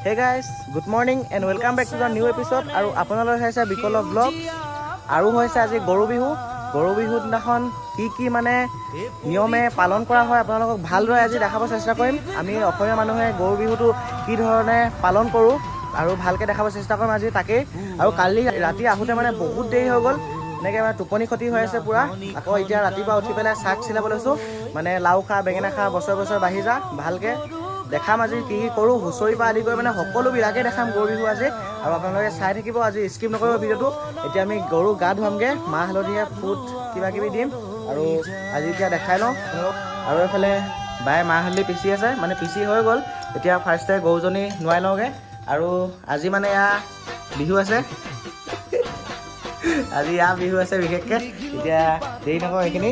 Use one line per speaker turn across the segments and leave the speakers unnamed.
Hey guys, good morning and welcome back to the new episode. আৰু আপোনালোকে চাইছে বিকল্প ব্লগ। আৰু হৈছে আজি গৰু বিহু। গৰু বিহুৰ দিনাখন কি কি মানে নিয়মে পালন কৰা হয়, আপোনালোকক ভালদৰে আজি দেখাব চেষ্টা কৰিম। আমি অসমীয়া মানুহে গৰু বিহুটো কি ধৰণে পালন কৰোঁ আৰু ভালকৈ দেখাব চেষ্টা কৰিম আজি তাকেই। আৰু কালি ৰাতি আহোঁতে মানে বহুত দেৰি হৈ গ'ল। এনেকৈ মানে টোপনি ক্ষতি হৈ আছে পূৰা। আকৌ এতিয়া ৰাতিপুৱা উঠি পেলাই শাক চিলাব লৈছোঁ। মানে লাও খা, বেঙেনা খা, বছৰে বছৰে বাঢ়ি যা। ভালকৈ দেখাম আজি কি কি কৰোঁ, হুঁচৰি পৰা আদি কৰি মানে সকলোবিলাকেই দেখাম গৰু বিহু আজি। আৰু আপোনালোকে চাই থাকিব আজি, স্কিপ নকৰিব ভিডিঅ'টো। এতিয়া আমি গৰু গা ধুৱামগৈ, মাহ হালধিৰে ফুট কিবা কিবি দিম। আৰু আজি এতিয়া দেখাই লওঁ আপোনালোক। আৰু এইফালে বায়ে মাহ হালধি পিচি আছে, মানে পিচি হৈ গ'ল। এতিয়া ফাৰ্ষ্টে গৰুজনী নোৱাই লওঁগৈ। আৰু আজি মানে এয়া বিহু আছে, আজি এয়া বিহু আছে বিশেষকৈ। এতিয়া দেৰি নকৰোঁ, এইখিনি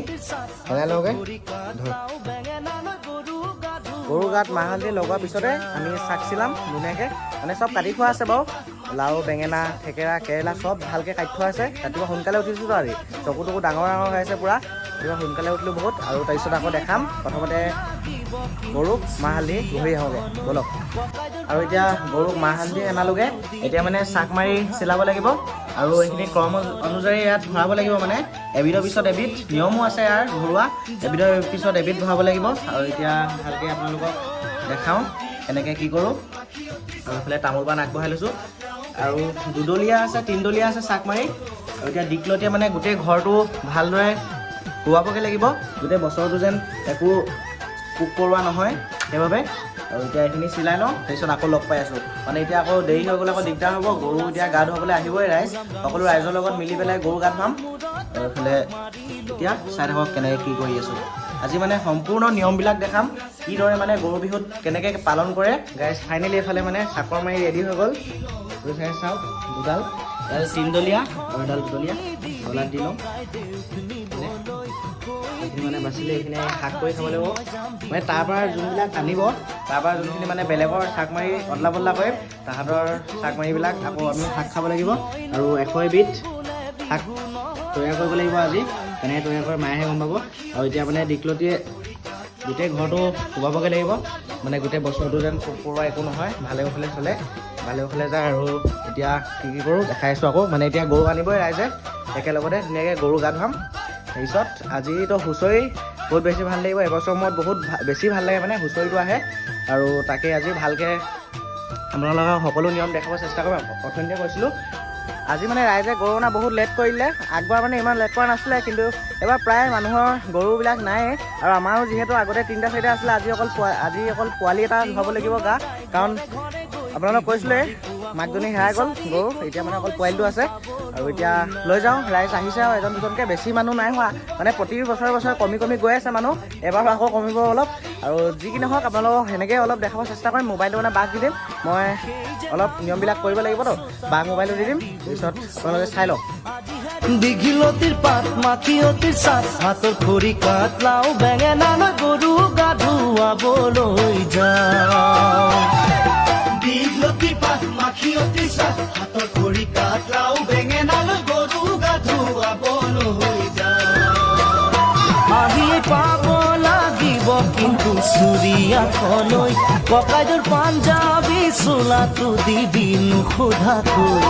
বনাই লওঁগৈ। ধৰ, গৰু গাত মাহ হালধি লগোৱাৰ পিছতে আমি শাক চিলাম ধুনীয়াকৈ। মানে চব কাটি থোৱা আছে বাৰু, লাও, বেঙেনা, থেকেৰা, কেৰেলা চব ভালকৈ কাটি থোৱা আছে। ৰাতিপুৱা সোনকালে উঠিছোঁতো আজি, চকু টকু ডাঙৰ ডাঙৰ হৈ আছে পূৰা। ৰাতিপুৱা সোনকালে উঠিলোঁ বহুত। আৰু তাৰপিছত আকৌ দেখাম। প্ৰথমতে গৰুক মাহ হালধি ঘঁহি আহোঁগৈ ব'লক। আৰু এতিয়া গৰুক মাহ হালধি আনালোগৈ। এতিয়া মানে চাক মাৰি চিলাব লাগিব আৰু এইখিনি ক্ৰম অনুযায়ী ইয়াত ভৰাব লাগিব। মানে এবিধৰ পিছত এবিধ, নিয়মো আছে ইয়াৰ ঘৰুৱা, এবিধৰ পিছত এবিধ ভৰাব লাগিব। আৰু এতিয়া ভালকৈ আপোনালোকক দেখাওঁ কেনেকৈ কি কৰোঁ। আৰু এইফালে তামোল পাণ আগবঢ়াই লৈছোঁ। আৰু দুডলীয়া আছে, তিনিডলীয়া আছে চাক মাৰি। আৰু এতিয়া দীঘলতীয়া মানে গোটেই ঘৰটো ভালদৰে কোবাবগৈ লাগিব, গোটেই বছৰটো যেন একো পোক পৰুৱা নহয় সেইবাবে। আৰু এতিয়া এইখিনি চিলাই লওঁ, তাৰপিছত আকৌ লগ পাই আছোঁ। মানে এতিয়া আকৌ দেৰি হৈ গ'লে আকৌ দিগদাৰ হ'ব। গৰু এতিয়া গা ধুৱাবলৈ আহিবই ৰাইজ, সকলো ৰাইজৰ লগত মিলি পেলাই গৰু গা ধুৱাম। আৰু এইফালে এতিয়া চাই থাকক কেনেকৈ কি কৰি আছোঁ। আজি মানে সম্পূৰ্ণ নিয়মবিলাক দেখাম, কিদৰে মানে গৰু বিহুত কেনেকৈ পালন কৰে। গাইজ, ফাইনেলি এইফালে মানে চাকৰ মাৰি ৰেডি হৈ গ'ল। চাই চাওক, দুডাল, এডাল তিনিডলীয়া আৰু এডাল দুডলীয়া। গলাত দি লওঁ। এইখিনি মানে বাচিলে এইখিনি শাক কৰি খাব লাগিব। মানে তাৰ পৰা যোনবিলাক আনিব, তাৰ পৰা যোনখিনি মানে বেলেগৰ শাক মাৰি অদলা বদলা কৰিম, তাহাঁতৰ শাক মাৰিবিলাক আকৌ আমি শাক খাব লাগিব। আৰু 101বিধ শাক তৈয়াৰ কৰিব লাগিব আজি। কেনেকৈ তৈয়াৰ কৰে মায়েহে গম পাব। আৰু এতিয়া মানে দীঘলতিয়ে গোটেই ঘৰটো কোবাবগৈ লাগিব, মানে গোটেই বছৰটো যেন পোক পৰুৱা একো নহয়, ভালে কুশলে চলে, ভালে কুশলে যায়। আৰু এতিয়া কি কি কৰোঁ দেখাই আছোঁ আকৌ। মানে এতিয়া গৰু আনিবই ৰাইজে, একেলগতে ধুনীয়াকৈ গৰু গা ধুৱাম। তাৰপিছত আজিতো হুঁচৰি বহুত বেছি ভাল লাগিব। এবছৰ মূৰত বহুত বেছি ভাল লাগে, মানে হুঁচৰিটো আহে। আৰু তাকে আজি ভালকৈ আপোনালোকক সকলো নিয়ম দেখাব চেষ্টা কৰিম। অথনিতে কৈছিলোঁ, আজি মানে ৰাইজে গৰু অনা বহুত লেট কৰিলে। আগবাৰ মানে ইমান লেট কৰা নাছিলে, কিন্তু এবাৰ প্ৰায় মানুহৰ গৰুবিলাক নায়েই। আৰু আমাৰো যিহেতু আগতে তিনিটা চাৰিটা আছিলে, আজি অকল পোৱালি এটা ধুৱাব লাগিব গা। কাৰণ আপোনালোক কৈছিলে, মাকজনী হেৰাই গ'ল গৰু, এতিয়া মানে অকল পোৱালিটো আছে। আৰু এতিয়া লৈ যাওঁ, ৰাইজ আহিছে আৰু এজন দুজনকৈ, বেছি মানুহ নাই হোৱা। মানে প্ৰতি বছৰে বছৰে কমি কমি গৈ আছে মানুহ, এবাৰ আকৌ কমিব অলপ। আৰু যি কি নহওক, আপোনালোকক সেনেকৈ অলপ দেখাব চেষ্টা কৰিম। মোবাইলটো মানে বাক দি দিম, মই অলপ নিয়মবিলাক কৰিব লাগিবতো, বাক মোবাইলটো দি দিম, তাৰপিছত আপোনালোকে চাই লওক।
দীঘলতিৰ পাত, মাখিয়তীৰ চাত, হাতৰ খৰিকাত, লাও বেঙেনা লৈ গৰু গা ধুৱাবলৈ যাওঁ। দীঘলতিৰ পাত, মাখিয়তীৰ চাত, হাতৰ খৰিকাত, লাও বেঙেনা লৈ গৰু গা ধুৱাবলৈ যাওঁ। আহি পাব লাগিব কিন্তু চুৰিয়াখনৈ, ককাইদেউৰ পাঞ্জাবী চোলাটো দিবি নুসোধাকৈ।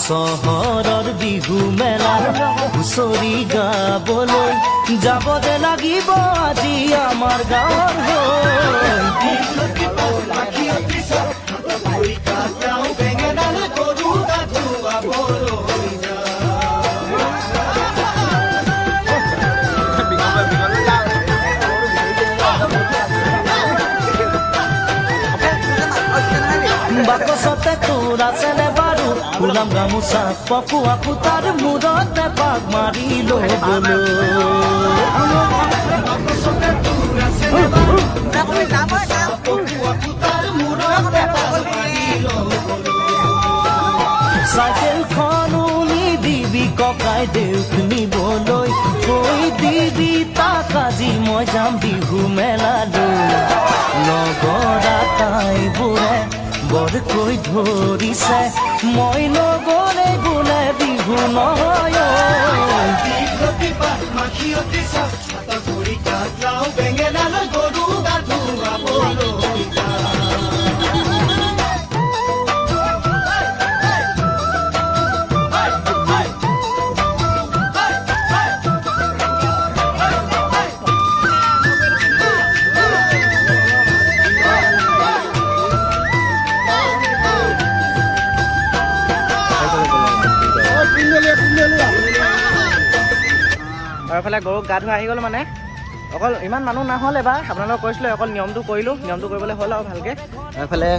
চহৰৰ বিহু মেলাৰ হুঁচৰি গাবলৈ যাব যে লাগিব আজি আমাৰ গাঁৱৰ হৈ। বেঙেনা গৰু গা ধুৱাবলৈ যাওঁ। বাকচতে তোৰ আছেনে বাৰু ফুলাম গামোচা, পকোৱা সূতাৰ মূৰতে পাক মাৰি ল'বলৈ? বাকচতে তোৰ আছেনে বাৰু পকোৱা সূতাৰ মূৰতে পাক মাৰি ল'বলৈ? চাইকেলখনো নিদিবি ককাই দেউক নিবলৈ, কৈ দিবি তাক আজি মই যাম বিহু মেলালৈ। লগৰ আটাইবোৰে বৰকৈ ধৰিছে, মই নগলে বোলে বিহু নহয়। বেঙেনা গৰু গা ধুৱাবলৈ।
আৰু এইফালে গৰুক গা ধুৱাই আহি গ'লো। মানে অকল ইমান মানুহ নহ'ল এবাৰ, আপোনালোকক কৈছিলোঁ, অকল নিয়মটো কৰিলোঁ। নিয়মটো কৰিবলৈ হ'ল আৰু ভালকৈ। আৰু এইফালে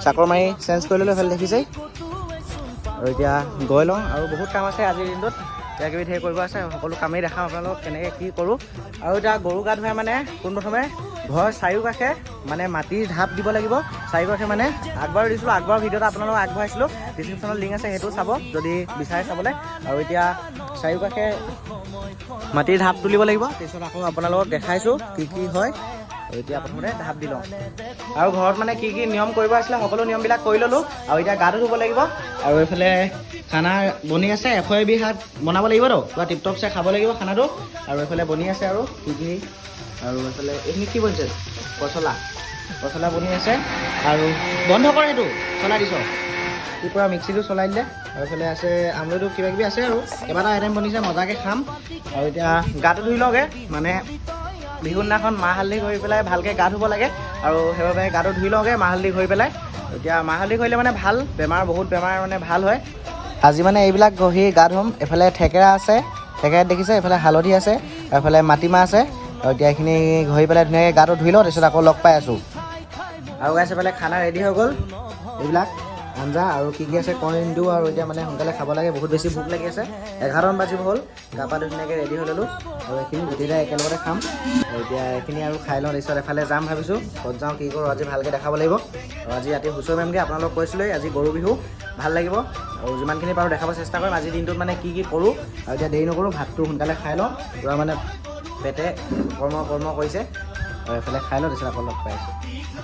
চাকৰ মাৰি চেঞ্জ কৰি ল'লোঁ, এইফালে দেখিছেই। আৰু এতিয়া গৈ লওঁ, আৰু বহুত কাম আছে আজিৰ দিনটোত, কিবা কিবি ধেৰ কৰিব আছে। সকলো কামেই দেখাম আপোনালোকক কেনেকৈ কি কৰোঁ। আৰু এতিয়া গৰু গা ধুৱাই মানে পোনপ্ৰথমে ঘৰৰ চাৰিওকাষে মানে মাটিৰ ঢাপ দিব লাগিব চাৰিওকাষে। মানে আগবাৰো দিছিলোঁ, আগবাৰ ভিডিঅ'টো আপোনালোকক আগবঢ়াইছিলোঁ, ডিছক্ৰিপশ্যনত লিংক আছে, সেইটো চাব যদি বিচাৰে চাবলৈ। আৰু এতিয়া চাৰিওকাষে মাটিৰ ঢাপ তুলিব লাগিব, তাৰপিছত আকৌ আপোনালোকক দেখাইছোঁ কি কি হয়। আৰু এতিয়া প্ৰথমতে ঢাপ দি লওঁ। আৰু ঘৰত মানে কি কি নিয়ম কৰিব আছিলে, সকলো নিয়মবিলাক কৰি ল'লোঁ। আৰু এতিয়া গাটো ধুব লাগিব। আৰু এইফালে খানা বনি আছে, 101 শাক বনাব লাগিবতো, পূৰা টিপ টপছে খাব লাগিব খানাটো। আৰু এইফালে বনি আছে আৰু কি কি। আৰু এইফালে এইখিনি কি বনিছে? পচলা, পচলা বনি আছে। আৰু বন্ধ কৰ সেইটো, চলাই দিছ কি, পূৰা মিক্সিটো চলাই দিলে। আৰু এইফালে আছে আমলৰিটো, কিবা কিবি আছে, আৰু কেইবাটাও আইটেম বনিছে, মজাকৈ খাম। আৰু এতিয়া গাটো ধুই লওঁগৈ। মানে বিহুৰ দিনাখন মাহ হালধি ঘঁহি পেলাই ভালকৈ গা ধুব লাগে, আৰু সেইবাবে গাটো ধুই লওঁগৈ মাহ হালধি ঘঁহি পেলাই। এতিয়া মাহ হালধি ঘঁহিলে মানে ভাল, বেমাৰ, বহুত বেমাৰ মানে ভাল হয়। আজি মানে এইবিলাক ঘঁহি গা ধুম। এইফালে থেকেৰা আছে, থেকেৰাত দেখিছে, এইফালে হালধি আছে, আৰু এইফালে মাটিমাহ আছে। আৰু এতিয়া এইখিনি ঘঁহি পেলাই ধুনীয়াকৈ গাটো ধুই লওঁ, তাৰপিছত আকৌ লগ পাই আছোঁ। আৰু গাইছ, এইফালে খানা ৰেডি হৈ গ'ল। এইবিলাক আঞ্জা আৰু কি কি আছে কওঁ নিদিওঁ। আৰু এতিয়া মানে সোনকালে খাব লাগে, বহুত বেছি ভোক লাগি আছে। 11মান বাজিব হ'ল। গা পা ধুই ধুনীয়াকৈ ৰেডি হৈ ল'লোঁ, আৰু এইখিনি গোটেইকেইটাই একেলগতে খাম। আৰু এতিয়া এইখিনি আৰু খাই লওঁ, তাৰপিছত এফালে যাম ভাবিছোঁ। ক'ত যাওঁ, কি কৰোঁ, আজি ভালকৈ দেখাব লাগিব। আৰু আজি ৰাতি হুঁচৰি মাৰিমগৈ, আপোনালোকক কৈছিলোঁৱেই। আজি গৰু বিহু, ভাল লাগিব। আৰু যিমানখিনি পাৰোঁ দেখাব চেষ্টা কৰিম আজিৰ দিনটোত মানে কি কি কৰোঁ। আৰু এতিয়া দেৰি নকৰোঁ, ভাতটো সোনকালে খাই লওঁ। পূৰা মানে পেটে কৰ্ম কৰ্ম কৰিছে। আৰু এইফালে খাই লওঁ, তাৰপিছত আকৌ লগ পাই আছোঁ।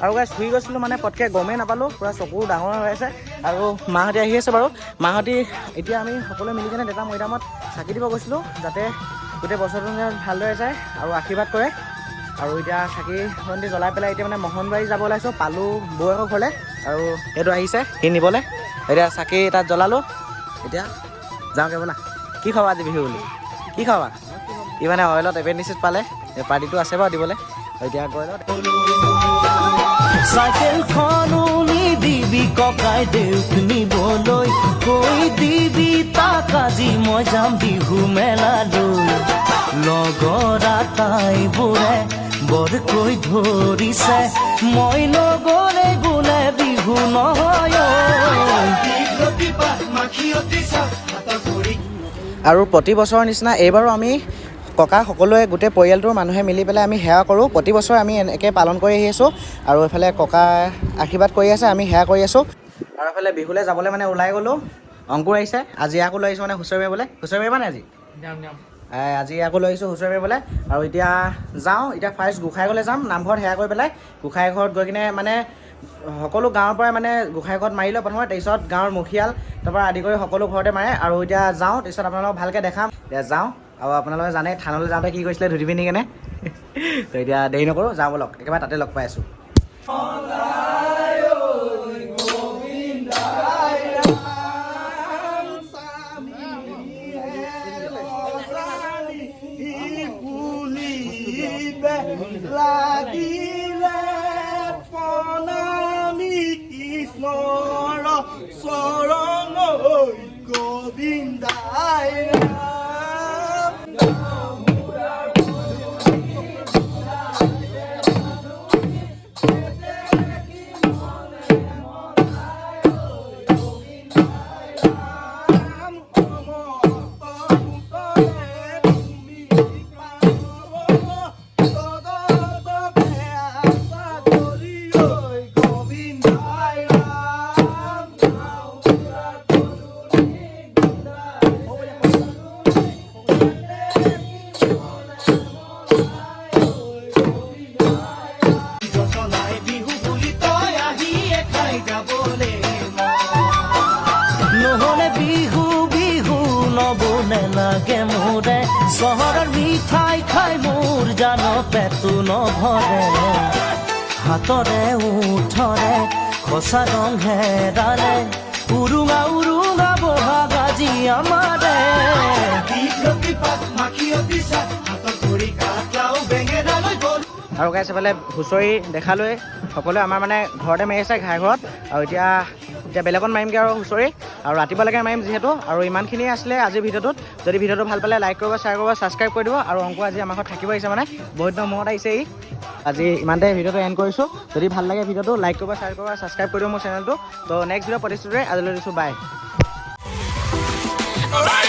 আৰু গাইছ, শুই গৈছিলোঁ মানে পটকৈ গমেই নাপালোঁ, পূৰা চকু ডাঙৰ হৈ আছে। আৰু মাহঁতি আহি আছে বাৰু মাহঁতি। এতিয়া আমি সকলোৱে মিলি কেনে দেউতা মৈদামত চাকি দিব গৈছিলোঁ, যাতে গোটেই বছৰটো ভালদৰে যায় আৰু আশীৰ্বাদ কৰে। আৰু এতিয়া চাকি বন্তি জ্বলাই পেলাই এতিয়া মানে মোহনবাৰী যাব ওলাইছোঁ, পালোঁ বৌৱেকৰ ঘৰলৈ। আৰু সেইটো আহিছে সি নিবলৈ। এতিয়া চাকি তাত জ্বলালোঁ, এতিয়া যাওঁগৈ ব'লা। কি খাবা আজি বিহু বুলি? কি খাবা? ই মানে অইলত এপেণ্ডিচিছ পালে, এই পাৰ্টিটো আছে বাৰু দিবলৈ। এতিয়া গৈ লওঁ।
চাইকেলখনো নিদিবি ককাই দেউক নিবলৈ, কৈ দিবি তাক আজি মই যাম বিহু মেলালৈ। লগৰ আটাইবোৰে বৰকৈ ধৰিছে, মই নগলে বোলে বিহু নহয় ঐ।
আৰু প্ৰতি বছৰৰ নিচিনা এইবাৰো আমি ককা সকলোৱে গোটেই পৰিয়ালটোৰ মানুহে মিলি পেলাই আমি সেৱা কৰোঁ। প্ৰতি বছৰ আমি এনেকৈ পালন কৰি আহি আছোঁ। আৰু এইফালে ককা আশীৰ্বাদ কৰি আছে, আমি সেৱা কৰি আছোঁ। আৰু এইফালে বিহুলৈ যাবলৈ মানে ওলাই গ'লোঁ। অংকুৰ আহিছে আজি, আকৌ লৈ আহিছোঁ মানে হুঁচৰি মাৰিবলৈ। হুঁচৰি মাৰিবা নে আজি?
যাম যাম।
আজি আকৌ লৈ আহিছোঁ হুঁচৰি মাৰিবলৈ। আৰু এতিয়া যাওঁ, এতিয়া ফাৰ্ষ্ট গোঁসাই ঘৰলৈ যাম। নামঘৰত সেৱা কৰি পেলাই গোঁসাই ঘৰত গৈ কিনে মানে সকলো গাঁৱৰ পৰাই মানে গোঁসাই ঘৰত মাৰি লয় প্ৰথমতে, তাৰপিছত গাঁৱৰ মুখিয়াল তাৰপৰা আদি কৰি সকলো ঘৰতে মাৰে। আৰু এতিয়া যাওঁ, তাৰপিছত আপোনালোকক ভালকৈ দেখাম। এতিয়া যাওঁ। আৰু আপোনালোকে জানে থানলৈ যাওঁতে কি কৰিছিলে ধুতি পিন্ধি কেনে। তো এতিয়া দেৰি নকৰোঁ, যাওঁ ব'লক, একেবাৰে তাতে লগ পাই আছোঁ।
লাগিলে প্ৰণামী কৃষ্ণৰ চৰণ গোবিন্দাই ৰাম। সমস্ত ভূতৰে তুমি পাৱন, তদতে আশা কৰি ঐ গোবিন্দাই ৰাম।
চলাই বিহু বুলি তই আহিয়ে খাই যাবলে, নহলে বিহু বিহু নবনে লাগে মোৰে। চহৰৰ মিঠাই খাই মোৰ জান পেটো নভৰে। হাতৰে ওঠৰে সঁচা ৰং হেৰালে, উৰুঙা উৰুঙা বহাগ আজি আমাৰে।
দীঘলতি পাত মাখিয়তী চাত হাতত ধৰি কাটলাও বেঙেনালৈ গ'ল।
আৰু গাইছ, এইফালে হুঁচৰি দেখালৈ সকলোৱে আমাৰ মানে ঘৰতে মাৰি আছে ঘাই ঘৰত। আৰু এতিয়া এতিয়া বেলেগত মাৰিমগৈ আৰু হুঁচৰি, আৰু ৰাতিপুৱালৈকে মাৰিম যিহেতু। আৰু ইমানখিনিয়ে আছিলে আজিৰ ভিডিঅ'টোত। যদি ভিডিঅ'টো ভাল পালে লাইক কৰিব, শ্বেয়াৰ কৰিব, ছাবস্ক্ৰাইব কৰি দিব। আৰু অংক আজি আমাৰ ঘৰত থাকিব আহিছে, মানে বহুত দিনৰ মূৰত আহিছে ই। আজি ইমানতে ভিডিঅ'টো এণ্ড কৰিছোঁ। যদি ভাল লাগে ভিডিঅ'টো, লাইক কৰিব, শ্বেয়াৰ কৰিব, ছাবস্ক্ৰাইব কৰিব মোৰ চেনেলটো। তো নেক্সট ভিডিঅ' প্ৰতিশ্ৰুতিৰে আজিলৈ দিছোঁ, বাই।
Alright.